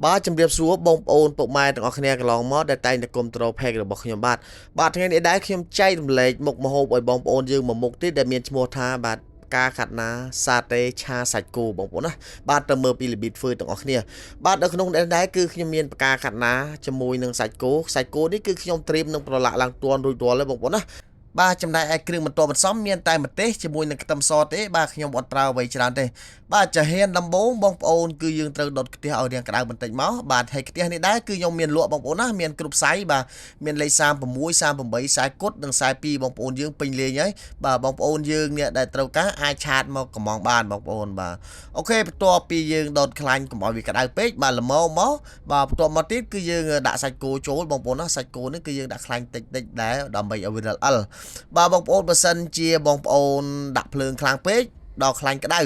បាទជំរាបសួរបងប្អូនពុកម៉ែទាំងអស់គ្នាកន្លងមកដែលតែងតែគ្រប់គ្រង page របស់ខ្ញុំបាទបាទថ្ងៃនេះដែរខ្ញុំចែករំលែកមុខម្ហូបឲ្យបងប្អូនយើងមួយមុខទៀតដែលមានឈ្មោះថាបាទផ្កាខាត់ណាសាតេឆាសាច់គោបងប្អូនណាបាទទៅមើលពីរបៀបធ្វើទាំងអស់គ្នាបាទនៅក្នុងនេះដែរគឺខ្ញុំមានផ្កាខាត់ណាជាមួយនឹងសាច់គោសាច់គោនេះគឺខ្ញុំត្រៀមនឹងប្រឡាក់ឡើងទន់រួចរាល់ហើយបងប្អូនណាបាទចំណែកឯគ្រឿងបន្ទាប់បន្សំមានតែម្ទេសជាមួយនឹងខ្ទឹមសទេបាទខ្ញុំអត់ប្រើអ្វីច្រើនទេបាទចាហ៊ានដំបូងបងប្អូនគឺយើងត្រូវដុតខ្ទះឲ្យរាងក្តៅបន្តិចមកបាទហើយខ្ទះនេះដែរគឺខ្ញុំមានលក់បងប្អូនណាមានគ្រប់សៃបាទមានលេខ36 38 40គុតនិង42បងប្អូនយើងពេញលេងហើយបាទបងប្អូនយើងអ្នកដែលត្រូវការអាច chat មកកំងបានបងប្អូនបាទ OK បន្ទាប់ពីយើងដុតខ្លាញ់កុំឲ្យវាក្តៅពេកបាទល្មមមកបាទបន្ទាប់មកទៀតគឺយើងដាក់សាច់គោចូលបងប្អូនណាសាច់គោនេះគឺយើងដាក់ខ្លាញ់តិចតិចដែរដើម្បីឲ្យវារលអិលបាទបងប្អូនបើសិនជាបងប្អូនដាក់ភ្លើងខ្លាំងពេកដល់ខ្លាញ់ក្តៅ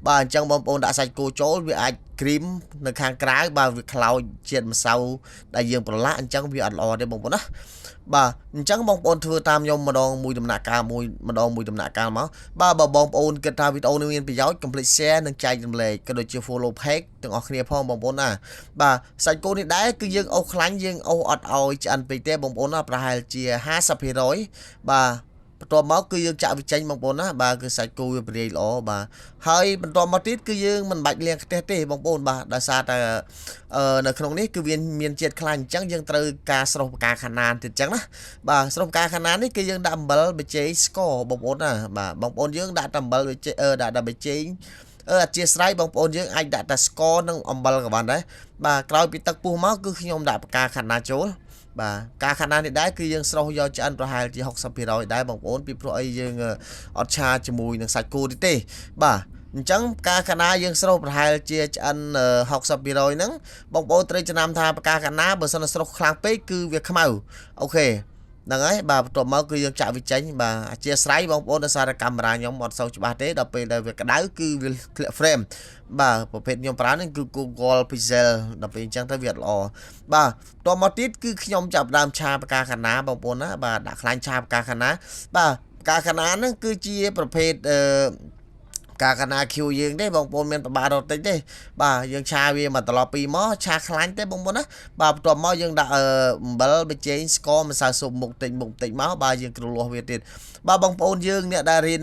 បាទអញ្ចឹងបងប្អូនដាក់សាច់គោចូលវាអាចក្រីមនៅខាងក្រៅបាទវាខ្លោចជាតិម្សៅដែលយើងប្រឡាក់អញ្ចឹងវាអត់ល្អទេបងប្អូនណាបាទអញ្ចឹងបងប្អូនធ្វើតាមខ្ញុំម្ដងមួយដំណាក់កាលមួយម្ដងមួយដំណាក់កាលមកបាទបើបងប្អូនគិតថាវីដេអូនេះមានប្រយោជន៍កុំភ្លេច share និងចែករំលែកក៏ដូចជា follow page ទាំងអស់គ្នាផងបងប្អូនណាបាទសាច់គោនេះដែរគឺយើងអូសខ្លាញ់យើងអូសអត់ឲ្យឆ្អិនពេកទេបងប្អូនណាប្រហែលជា50%បាទបន្ទាប់មកគឺយើងចាក់វាចេញបងប្អូនណាបាទគឺសាច់គោវាពរាយល្អបាទហើយបន្ទាប់មកទៀតគឺយើងមិនបាច់លាងខ្ទះទេបងប្អូនបាទដោយសារតែអឺនៅក្នុងនេះគឺវាមានជាតិខ្លាញ់អញ្ចឹងយើងត្រូវការស្រុះផ្កាខាណានទៀតអញ្ចឹងណាបាទស្រុះផ្កាខាណាននេះគឺយើងដាក់អំបិលប៊ីចេងស្ករបងប្អូនណាបាទបងប្អូនយើងដាក់តែអំបិលប៊ីចេងអឺដាក់តែប៊ីចេងអឺអធិស្ឋានបងប្អូនយើងអាចដាក់តែស្ករនិងអំបិលក៏បានដែរបាទក្រោយពីទឹកពុះមកគឺខ្ញុំដាក់ផ្កាខាណាចូលបាទការខាត់ណានេះដែរគឺយើងស្រុះយកឆ្អិនប្រហែលជា60%ដែរបងប្អូនពីព្រោះអីយើងអត់ឆាជាមួយនឹងសាច់គោទេបាទអញ្ចឹងការកណាយើងស្រុះប្រហែលជាឆ្អិន60%ហ្នឹងបងប្អូនត្រូវចំណាំថាផ្កាកណាបើសិនស្រុះខ្លាំងពេកគឺវាខ្មៅOK ហ្នឹងហើយបាទបន្ទាប់មកគឺយើងចាក់វាចេញបាទអធិស្ឋានបងប្អូនដោយសារតែកាមេរ៉ាខ្ញុំអត់សូវច្បាស់ទេដល់ពេលដែលវាក្តៅគឺវាធ្លាក់ frame បាទប្រភេទខ្ញុំប្រើនេះគឺ Google Pixel ដល់ពេលអញ្ចឹងទៅវាអត់ល្អបាទបន្ទាប់មកទៀតគឺខ្ញុំចាប់ដើមឆាផ្កាខាណាបងប្អូនណាបាទដាក់ខ្លាញ់ឆាផ្កាខាណាបាទផ្កាខាណាហ្នឹងគឺជាប្រភេទអឺកាកណា Q យើងទេបងប្អូនមានប្របារត់តិចទេបាទយើងឆាវាមកត្រឡប់ពីមកឆាខ្លាញ់ទេបងប្អូនណាបាទបន្ទាប់មកយើងដាក់អំបិលប៊ីចេងស្ករម្សៅស៊ុបមុខតិចមុខតិចមកបាទយើងគ្រលាស់វាទៀតបាទបងប្អូនយើងអ្នកដែលរៀន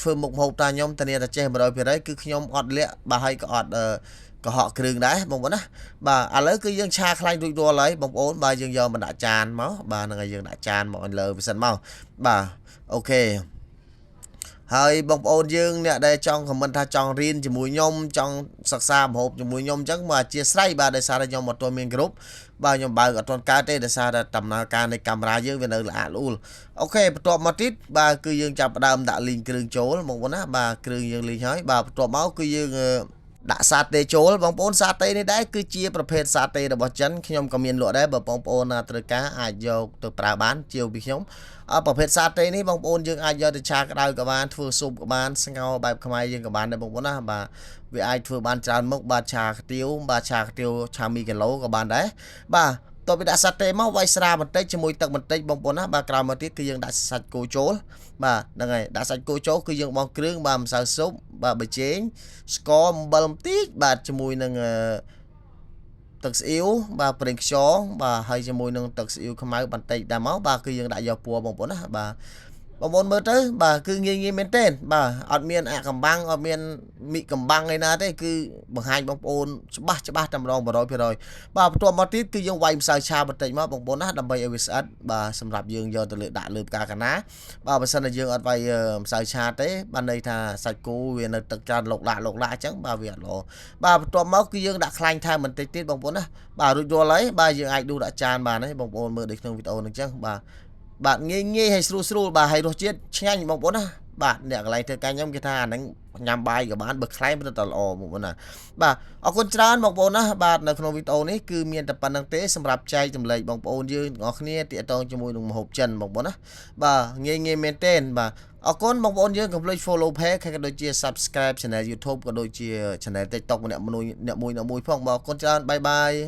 ធ្វើមុខម្ហូបតាខ្ញុំធានាតែចេះ100%គឺខ្ញុំអត់លាក់បាទហើយក៏អត់កុហកគ្រឿងដែរបងប្អូនណាបាទឥឡូវគឺយើងឆាខ្លាញ់រួចរាល់ហើយបងប្អូនបាទយើងយកមកដាក់ចានមកបាទហ្នឹងហើយយើងដាក់ចានមកឲ្យលើវាសិនមកបាទ OK ហើយបងប្អូនយើងអ្នកដែលចង់ comment ថាចង់រៀនជាមួយខ្ញុំចង់សិក្សាម្ហូបជាមួយខ្ញុំអញ្ចឹងមកអធិស្ឋានបាទដោយសារតែខ្ញុំអត់ទាន់មានក្រុមបាទខ្ញុំបើកអត់ទាន់កើតទេដោយសារតែដំណើរការនៃកាមេរ៉ាយើងវានៅល្អល្អួល OK បន្ទាប់មកទៀតបាទគឺយើងចាប់ផ្ដើមដាក់លីងគ្រឿងចូលបងប្អូនណាបាទគ្រឿងយើងលីងហើយបាទបន្ទាប់មកគឺយើងដាក់សាតេចូលបងប្អូនសាតេនេះដែរគឺជាប្រភេទសាតេរបស់ចិនខ្ញុំក៏មានលក់ដែរបើបងប្អូនណាត្រូវការអាចយកទៅប្រើបានជាវពីខ្ញុំប្រភេទសាតេនេះបងប្អូនយើងអាចយកទៅឆាក្តៅក៏បានធ្វើស៊ុបក៏បានស្ងោរបែបខ្មែរយើងក៏បានដែរបងប្អូនណាបាទវាអាចធ្វើបានច្រើនមុខបាទឆាខ្ទាវបាទឆាខ្ទាវឆាមីគីឡូក៏បានដែរបាទតទៅពីដាក់សាតេមកវាយស្រាបន្តិចជាមួយទឹកបន្តិចបងប្អូនណាបាទក្រោយមកទៀតគឺយើងដាក់សាច់គោចូលបាទហ្នឹងហើយដាក់សាច់គោចូលគឺយើងបង់គ្រឿងបាទម្សៅស៊ុបបាទប៊ីចេងស្ករអំបិលបន្តិចបាទជាមួយនឹងទឹកស្អ៊ីវបាទប្រេងខ្យងបាទហើយជាមួយនឹងទឹកស្អ៊ីវខ្មៅបន្តិចដែរមកបាទគឺយើងដាក់យកពណ៌បងប្អូនណាបាទបងប្អូនមើលទៅបាទគឺងាយងាយមែនទែនបាទអត់មានអាកំបាំងអត់មានមិកំបាំងឯណាទេគឺបង្ហាញបងប្អូនច្បាស់ច្បាស់តែម្ដង100%បាទបន្ទាប់មកទៀតគឺយើងវាយម្សៅឆាបន្តិចមកបងប្អូនណាដើម្បីឲ្យវាស្អិតបាទសម្រាប់យើងយកទៅលើដាក់លើផ្កាកណាបាទបើសិនតែយើងអត់វាយម្សៅឆាទេបានន័យថាសាច់គោវានៅទឹកច្រើនលោកឡាក់លោកឡាក់អញ្ចឹងបាទវាអត់ល្អបាទបន្ទាប់មកគឺយើងដាក់ខ្លាញ់ថែមបន្តិចទៀតបងប្អូនណាបាទរួចរាល់ហើយបាទយើងអាចដួសដាក់ចានបានហើយបងប្អូនមើលដូចក្នុងវីដេអូហ្នឹងអញ្ចឹងបាទបាទងាយងាយហើយស្រួលស្រួលបាទហើយរសជាតិឆ្ងាញ់បងប្អូនណាបាទអ្នកកន្លែងធ្វើការខ្ញុំគេថាអាហ្នឹងញ៉ាំបាយក៏បានបើខ្លែងទៅតែល្អបងប្អូនណាបាទអរគុណច្រើនបងប្អូនណាបាទនៅក្នុងវីដេអូនេះគឺមានតែប៉ុណ្្នឹងទេសម្រាប់ចែករំលែកបងប្អូនយើងទាំងអស់គ្នាទាក់ទងជាមួយនឹងម្ហូបចិនបងប្អូនណាបាទងាយងាយមែនទែនបាទអរគុណបងប្អូនយើងកុំភ្លេច follow page ក៏ដូចជា subscribe channel YouTube ក៏ដូចជា channel TikTok ម្នាក់មួយអ្នកមួយអ្នកមួយផងបាទអរគុណច្រើន bye bye.